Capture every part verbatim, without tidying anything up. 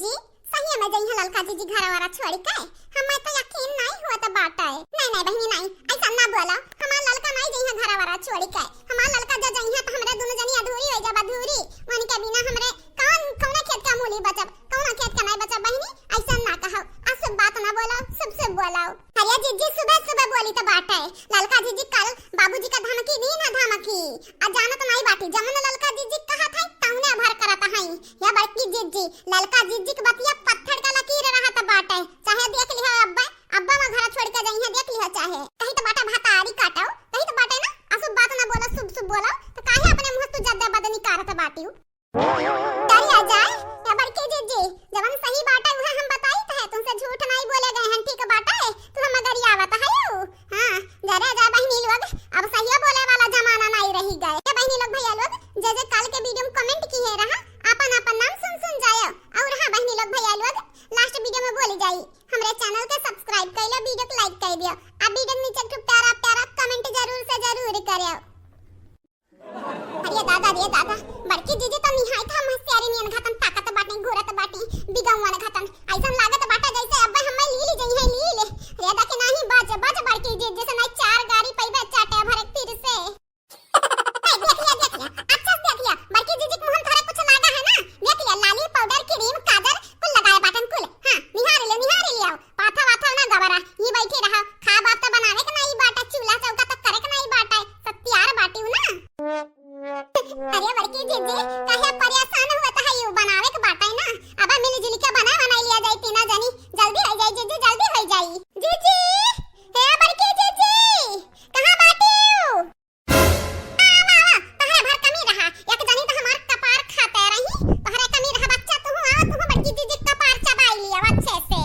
जी, सही में जइहैं ललका जीजी घरा वरा छोड़ि के? हमें तो यकीन नाहीं होत बाटे। नाहीं, नाहीं बहिनी, नाहीं, अइसन ना बोला। हमार ललका नाहीं जइहैं घरा वरा छोड़ि के। हमार ललका जो जइहैं तो हमरे दुनो जनी अधूरी होइ जाब, अधूरी। उनके बिना हमरे कौन, कौना खेत का मूली बचब, कौना खेत का नाहीं बचब बहिनी, अइसन ना कहौ। अशुभ बात ना बोलौ, शुभ शुभ बोलौ। अरे जीजी, सुबह सुबह बोली त बाटे। ललका जीजी कल बाबूजी का धमकी दी ना, धमकी। आ जानत नाहीं बाटी, जमन ललका जीजी कहत है, तौने भर करत है। या बड़की जीजी, ललका जीजी के बतिया पत्थर का लकीर रहत बाटे। चाहे देख लिहा अब्बा, अब्बा मा घरा छोड़ि के जइहैं, देख लिहा चाहे। कही त बाटे भतारी काटौ, कही त बाटे ना, अशुभ बात ना बोलौ, शुभ शुभ बोलौ, त काहे अपने मुँह तू जद्दा बदनी कारत बाटिउ? डरिया जाए, या बड़की जीजी, जवन सही बाटे उहे हम बताइत है, तुमसे झूठ नाहीं बोले गए हैं, ठीक बाटे, तू हम गरियावत है। हाँ, जरे जा बहिनी लोग, अब सहिया बोले वाला जमाना नाहीं रहि गए। ए बहिनी लोग, भैया लोग, जे जे काल के video में comment किहे रहा, आपन आपन नाम सुन सुन जाए। और हाँ बहिनी लोग, भैया लोग, last video में बोली जाई, हमरे channel के subscribe कर लो, video को like कर दियो, आ video के नीचे एक ठो प्यारा प्यारा comment जरूर से जरूर करियो। अरे दादा रे दादा, बड़की जीजी तो निहायत हम होशियारी नियन घतन ताकत बाटी, घूरत बाटी, बिगौवन घतन। अइसन लागत बाटे जैसे अब्बे हम्मे ली ली जइहैं, ली ले। रे दा के नाहीं बच, बच बड़की जीजी से नाहीं चार गारी पइबे चाटे भरे फिर से। ए, देख लिया, देख लिया, अच्छा से देख लिया, बड़की जीजी के मुँह में थोड़ा कुछ लागा है ना? देख लिया, लाली, powder, cream, काजल, कुल लगाए बाटन कुल। हाँ, निहार ले, निहार ले आओ। पाथा वाथा ना गबरा, ई बैठी रहा। खा बात त बनावे के नाई बाटे, चूल्हा चौका त करे के नाई बाटे, सत्यार बाटी हूँ ना। अरे बड़की जीजी, काहे परेशान हुआ त है, यू बनावे के बाटे ना। अब मिल जुल के बना बनाई लिया जाई तीना जनी। जल्दी हो जाई जीजी, जल्दी हो जाई। जीजी, हे बड़की जीजी, कहाँ बाटी हूँ? आवा, आवा, तोहरे भर कमी रहा। एक जनी तो हमार कपार खाते रही, तोहरे कमी रहा बच्चा, तू आवा, तू बड़की जीजी कपार चबाई लिया अच्छे से।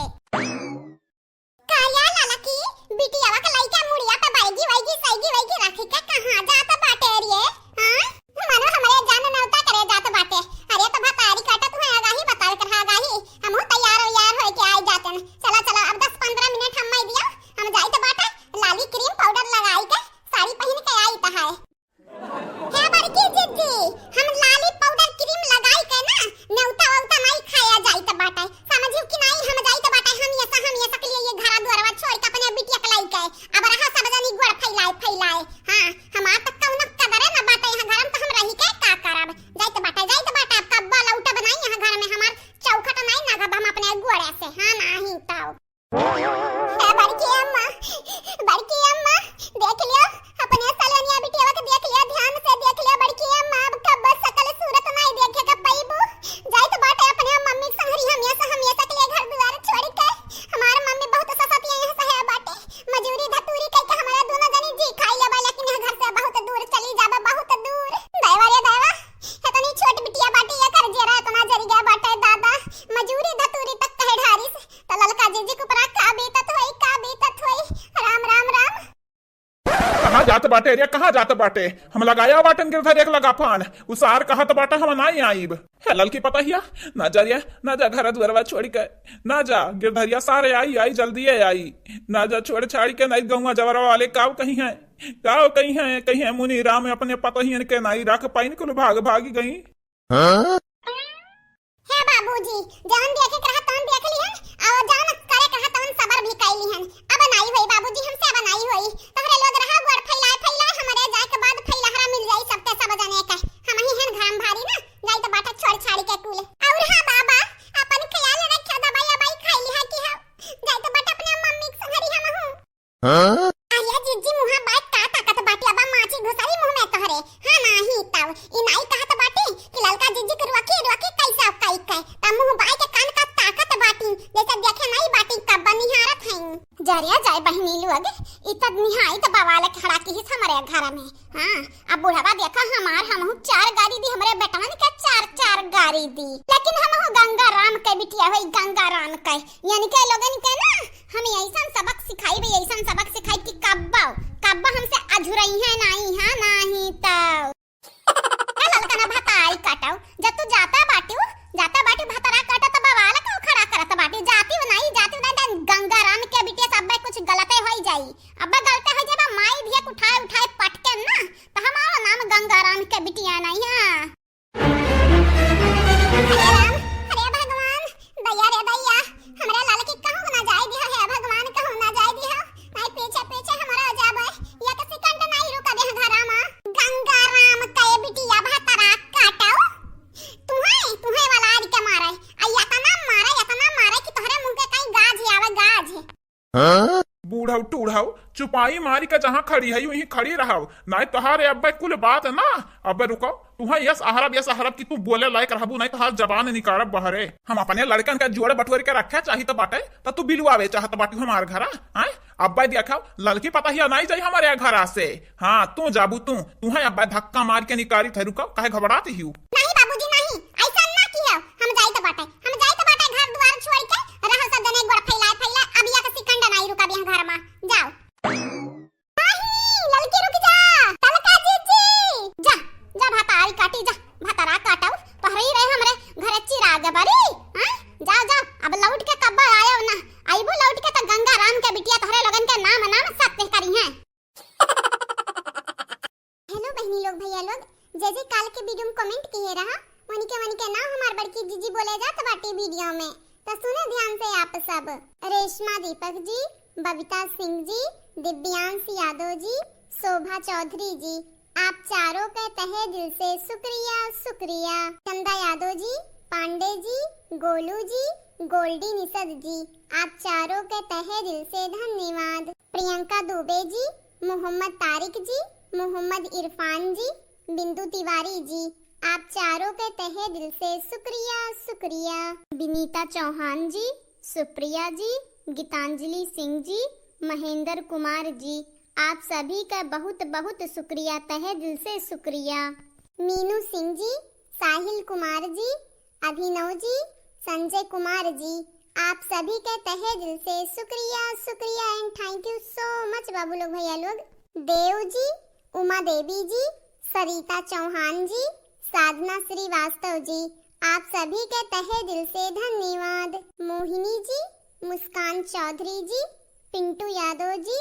का या लाला की बिटियावा के लइका मुड़िया पे बैगी वैगी सैगी वैगी राखी के कहाँ जात बाटे रे? हाँ? मनो हमरे जान नौता करे जात बाटे। अरे तो भतारी काटत हुए आगाही बतावे के रहा आगाही। हमहू तैयार वैयार होए के आई जातन। चला, चला, अब दस पन्द्रह मिनट हम मैं दिया, हम जाइत बाटे, लाली cream powder लगाई के साड़ी पहिन के आइत है। हे बड़की जिज्जी, हम लाली powder cream लगाई के ना नेवता वेवता नाई खाया जाइत बाटे। समझियो कि नाई, हम जाइत बाटे, हम ये सा-, हम ये सकलिए ये घरा दुआरवा छोड़ के अपने बिटिया के लाई के। अब रहा सब जनी गोड़ फैलाए, फैलाए। हाँ, हमार त कौनो कदरे ना बाटे, यहाँ घर में त हम रही के का करब? जाइत बाटे, जाइत बाटे, अब कब्बा लौटब नाई यहाँ घर में, हमार चौखट नाई नागब हम अपने गोड़े से। हाँ, नाही तो। हे बड़की अम्मा, बड़की अम्मा, देख लियो, अपने सलोनिया बिटियावा के देख लियो, ध्यान से देख लियो बड़की अम्मा, अब कब्बो सकल सूरत नाई देखे के पइबू। जाइत बाटे अपने मम्मी के संगरी हम ये स-, हम ये सकले घर दुआर छोड़ के। हमार मम्मी बहुत ससतिया यहाँ सहे बाटे, मजूरी धतूरी कइके हमारा दोनों जनी जी खाई लेबा, लेकिन यहाँ घर से बहुत दूर चली जाबा, बहुत दूर। दैवा रे दैवा, इतनी छोट बिटिया बाटे, एकर जेरा इतना जरि गया बाटे दादा, मजूरी धतूरी तक कहे ढारिस। त ललका जीजी के ऊपरा का बीतत होई, का बीतत होई? राम, राम, राम। कहाँ जात बाटे रे, कहाँ जात बाटे? हम लगाया बाटन गिरधर एक लगाफान, उ सार कहत बाटे हम नाई आइब। हे ललकी पतहिया, ना जा रे, ना जा घर दुआरवा छोड़ के, ना जा। गिरधरिया सारे आई, आई, जल्दी आई, ना जा, छोड़ छाड़ के, नाई गौवा जवरवा वाले काव कहिहैं, काव कहिहैं, कहिहैं मुनि राम अपने पतहियन के नाई रख पाइन, कुल भाग भागी गई। हाँ? हे बाबूजी, जवन देखे के रहा तवन देख लिहन, और जवन करे के रहा तवन सबर भी कई लिहन। अब नाई होई बाबूजी, हमसे अब नाई होई। तोहरे लोग रहा गोड़ फैलाए फैलाए, हमरे जाए के बाद फैलहरा मिल जाई सबके सब जने के। हम ही हन घाम भारी ना, जाई त बाटे छोड़ छाड़ी के कुल। और हाँ बाबा, अपन ख्याल रखिया, दवाई अबाई खाई लिहा कि हो। जाई त बाटे अपने मम्मी के संगरी हम हूँ। हाँ? अरे जिज्जी मुहा बात का ताकत बाटी, अब माची घुसाई मुँह में तोहरे। हाँ नाही तब, ई नाई कहत बाटी कि ललका जिज्जी के रोकी रोकी कैसे कई के, तब मुँह बाई के कान का ताकत बाटी, जैसे देखे नाई बाटी कब निहारत हैं। जरिया जाए बहिनी लोग, ई त निहाई त बवाल खड़ा की हिस हमरे घर में। हाँ, अब बुढ़वा देखा हमार, हमहू चार गारी दी, हमरे बेटवन के चार चार गारी दी, लेकिन हमहू गंगा राम के बिटिया होई, गंगा राम के। यानी के लोगन के ना हम ऐसन सबक सिखाई बे, ऐसन सबक सिखाई कि कब्बो, कब्बो हमसे अझुरई है नाई, हाँ, नाही तो। ए ललकना भतारी काटो, जब तू जाता बाटियो, जाता बाटियो भतारा काटो, तब बवाल को खड़ा करत बाटियो, जातियो नाई, जातियो नाई, गंगा राम के बिटिया सब कुछ गलते होई जाई। अब गलते होई जाबा, माई धिया उठाए उठाए पटके ना, तो हमारो नाम गंगा राम के बिटिया नाई, हाँ। हरे राम, हरे भगवान, हऊ, चुपाई मारी के जहाँ खड़ी है, वहीं खड़ी रहव। नाहीं तोहारे अब्बे कुल बात ना, अब्बे रुको, तुहाँ यस अहरब, यस अहरब कि तू बोले लायक रहबू, नाहीं तोहार जबान निकारब बहरे। हम अपने लड़कन के जोड़े बटोर के रखे चाही तो बाटे, तो तू बिलवावे चाहत बाटू हमार घरा, हैं? अब्बे देखव, ललकी पतहिया नाहीं जाई हमारे घरा से। हाँ, तू जाबू तू, तुहाँ अब्बे धक्का मार के निकारी थे, रुको, काहे घबरात हियू? नाहीं बाबूजी, नाहीं, ऐसा ना कियो, हम जाई तो बाटे, हम जाई तो बाटे घर दुआर छोड़ के, रहो सब जने गोड़ फैलाए फैलाए, अब या के सिकंड नाहीं रुका बिया घर में, जाओ। नाही, ललकी रुक जा, तलका जीजी, जा, जा भतारी काटी जा, भतारा काटव, तोहरे ही रहे हमरे घरे चिराग बरी, हाँ? जा, जा, अब लौट के कब्बा आयव ना, आइबू लौट के तो गंगा राम के बिटिया तोहरे लोगन के नाम, नाम सत्य करी हैं। Hello बहिनी लोग, भैया लोग, जे जे काल के video में comment किहे रहा, वनिके वनिके नाम हमार बड़की जीजी बोले जात बाटे video में, त सुने ध्यान से आप सब। रेशमा दीपक जी, बबीता सिंह जी, दिव्यांश यादव जी, शोभा चौधरी जी, आप चारों के तहे दिल से शुक्रिया, शुक्रिया। चंदा यादव जी, पांडे जी, गोलू जी, गोल्डी निषद जी, आप चारों के तहे दिल से धन्यवाद। प्रियंका दुबे जी, मोहम्मद तारिक जी, मोहम्मद इरफान जी, बिंदु तिवारी जी, आप चारों के तहे दिल से शुक्रिया, शुक्रिया। विनीता चौहान जी, सुप्रिया जी, गीतांजलि सिंह जी, महेंद्र कुमार जी, आप सभी का बहुत बहुत शुक्रिया, तहे दिल से शुक्रिया। मीनू सिंह जी, साहिल कुमार जी, अभिनव जी, संजय कुमार जी, आप सभी के तहे दिल से शुक्रिया, शुक्रिया and thank you so much बाबू लोग, भैया लोग। देव जी, उमा देवी जी, सरिता चौहान जी, साधना श्रीवास्तव जी, आप सभी के तहे दिल से धन्यवाद। मोहिनी जी, मुस्कान चौधरी जी, पिंटू यादव जी,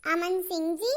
अमन सिंह जी,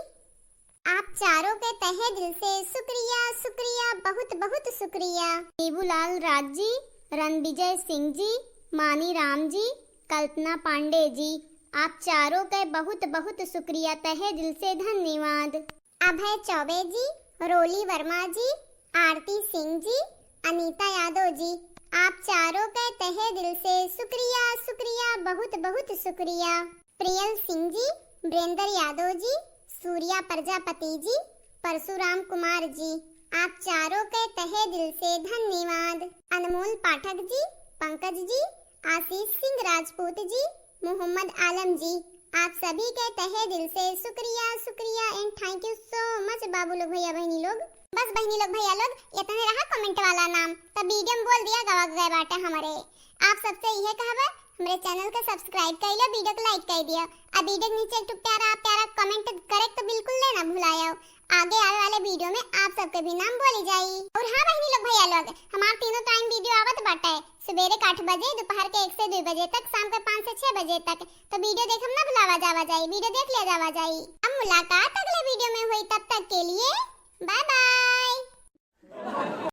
आप चारों के तहे दिल से शुक्रिया, शुक्रिया, बहुत बहुत शुक्रिया। देवूलाल राज जी, रणविजय सिंह जी, मानी राम जी, कल्पना पांडे जी, आप चारों के बहुत बहुत शुक्रिया, तहे दिल से धन्यवाद। अभय चौबे जी, रोली वर्मा जी, आरती सिंह जी, अनीता यादव जी, आप चारों के तहे दिल से शुक्रिया, शुक्रिया, बहुत बहुत शुक्रिया। प्रियल सिंह जी, वीरेंद्र यादव जी, सूर्या प्रजापति जी, परशुराम कुमार जी, आप चारों के तहे दिल से धन्यवाद। अनमोल पाठक जी, पंकज जी, आशीष सिंह राजपूत जी, मोहम्मद आलम जी, आप सभी के तहे दिल से शुक्रिया, शुक्रिया and thank you so much बाबू लोग, भैया बहिनी लोग। बस बहिनी लोग, भैया लोग, इतने रहा comment वाला नाम, तब video में बोल दिया गवा गए बाटे हमरे। आप सबसे इहे कहबे, हमरे channel के subscribe कर लियो, video के like कर दियो, आ video के नीचे एक ठो प्यारा प्यारा comment करे तो बिल्कुल लेना भुलायो। आगे आवे वाले video में आप सबके भी नाम बोली जाई। और हाँ बहिनी लोग, भैया लोग, हमार तीनों time video आवत बाटे, सुबेरे के आठ बजे, दोपहर के एक से दो बजे तक, शाम के पाँच से छह बजे तक। तो video देखम ना भुलावा जावा जाई, video देख लिया जावा जाई। अब मुलाकात अगले video में हुई, तब तक के लिए bye bye।